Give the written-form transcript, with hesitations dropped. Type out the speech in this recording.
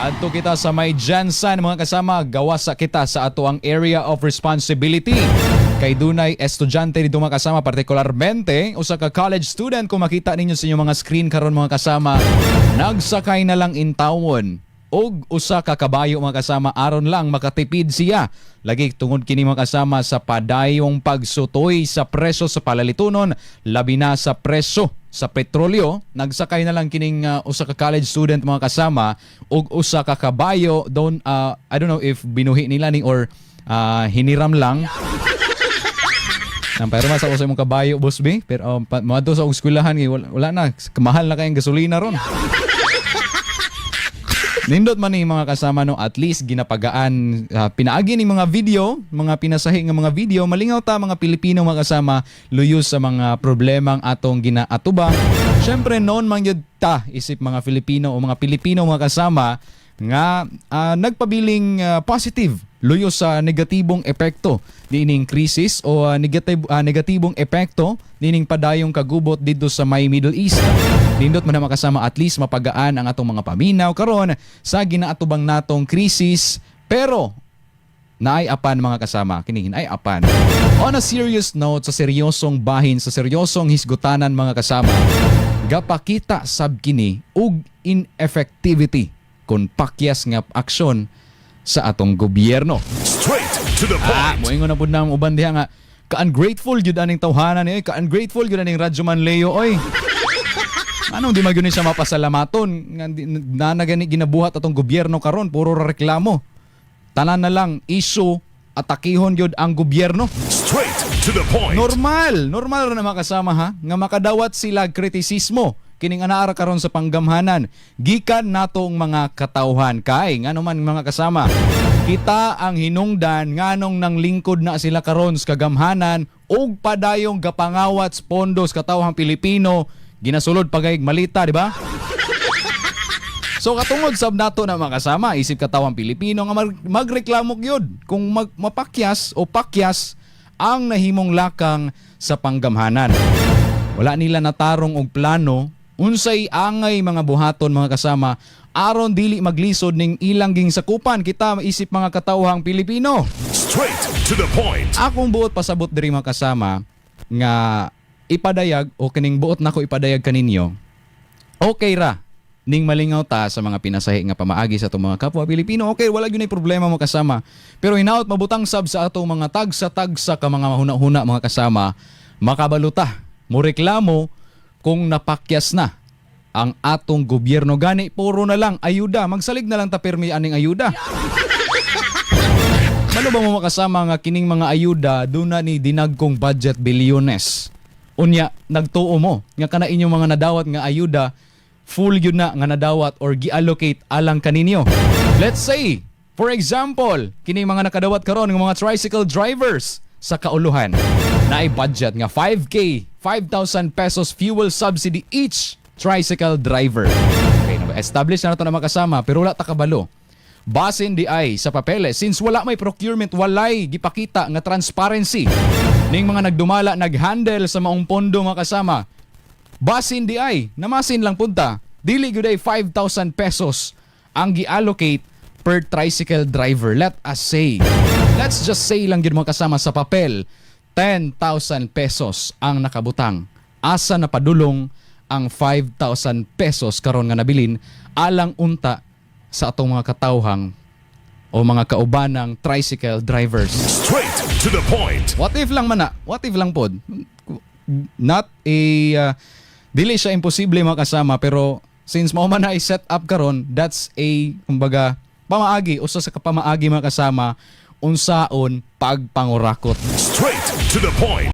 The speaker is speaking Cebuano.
Adto kita sa may GenSan, mga kasama, gawas sa kita sa ato ang area of responsibility. Kay dunay estudyante dito, mga kasama, partikularmente usa ka college student. Kung makita ninyo sa inyong mga screen karon, mga kasama, nagsakay na lang intawon og usa ka kabayo, mga kasama, aron lang makatipid siya. Lagi tungod kini, mga kasama, sa padayong pagsutoy sa presyo sa palalitunon, labi na sa presyo sa petrolyo. Nagsakay na lang kining usa ka college student, mga kasama, og usa ka kabayo. Don't I don't know if binuhi nila ni or hiniram lang. Nang pero sa usa imong kabayo, Boss B, pero moadto sa og eskwelahan kay wala na, kamahal na kayong gasolina ron. Nindot man ni, mga kasama, no, at least ginapagaan pinaagi ni mga video, mga pinasahi nga mga video, malingaw ta mga Pilipino, mga kasama, luyo sa mga problemang atong ginaatubang. Syempre noon man gyud ta isip mga Filipino o mga Pilipino, mga kasama, nga nagpabiling positive luyo sa negatibong epekto niining krisis o negatibong epekto niining padayong kagubot didto sa may Middle East. Nindot man na, makasama, at least mapagaan ang atong mga paminaw karon sa ginaatubang natong krisis, pero naay apan, mga kasama, kini naay apan. On a serious note, sa seryosong bahin, sa seryosong hisgutanan, mga kasama, gapakita sab kini og ineffectivity kon pakyas nga aksyon sa atong gobyerno. Straight to the Ah, point. Moingon na pud na ang uban diha nga ka-ungrateful gyud aning tawhana ni, oy, ka-ungrateful gyud aning Radyoman Leo, oy. Anong di man gyud ni siya mapasalamaton nga na na gani ginabuhat atong gobyerno karon, puro ra reklamo. Tanan na lang issue, atakihon gyud ang gobyerno. Straight to the point. Normal, normal ra na, mga kasama, ha, nga makadawat sila kritisismo kining anaara karon sa panggamhanan gikan natong mga katawhan, kay ngano man, mga kasama, kita ang hinungdan nganong nang lingkod na sila karon sa kagamhanan ug padayong gapangawat sa pondos katawhang Pilipino, ginasulod pagayg malita, di ba? So katungod sab nato na, mga kasama, isip katawang Pilipino nga magreklamo gyud kung mapakyas o pakyas ang nahimong lakang sa panggamhanan. Wala nila natarong og plano unsay angay mga buhaton, mga kasama, aron dili maglisod ning ilang ging sakupan kita isip mga katawhang Pilipino. Straight to the point. Akong buot pasabot diri, mga kasama, nga ipadayag o kining buot nako ipadayag kaninyo. Okay ra ning malingaw ta sa mga pinasahi nga pamaagi sa atong mga kapwa Pilipino. Okay, wala gyud nay problema, mga kasama. Pero hinaot mabutang sab sa atong mga tagsa-tagsa ka mga mahuna-huna, mga kasama, makabaluta mo reklamo kung napakyas na ang atong gobyerno. Gani puro na lang ayuda, magsalig na lang ta pirmi aning ayuda. Ano ba mo, makasama, nga kining mga ayuda duna ni dinagkong budget, bilyones? Unya nagtuo mo nga kana inyong mga nadawat nga ayuda full yun na nga nadawat or gi-allocate alang kaninyo. Let's say, for example, kining mga nakadawat karon ng mga tricycle drivers sa kauluhan na budget nga 5K, 5,000 pesos fuel subsidy each tricycle driver. Okay, establish na nato na, makasama, pero wala ta kabalo. Basin di ay sa papeles, since wala may procurement, walay gipakita nga transparency ning mga nagdumala, naghandle sa maong pondo, mga kasama. Basin di ay namasin lang punta, dili gyud ay 5,000 pesos ang gi-allocate per tricycle driver. Let us say, let's just say lang gyud, mga kasama, sa papel 10,000 pesos ang nakabutang. Asa na padulong ang 5,000 pesos karon nga nabilin alang unta sa atong mga katawhang o mga kaubanang tricycle drivers? Straight to the point. What if lang man na? What if lang pod? Not a dili siya imposible, mga kasama, pero since mao man na i-set up karon, that's a kumbaga pamaagi, usa sa kapamaagi, mga kasama, unsaon pagpangurakot. Straight to the point.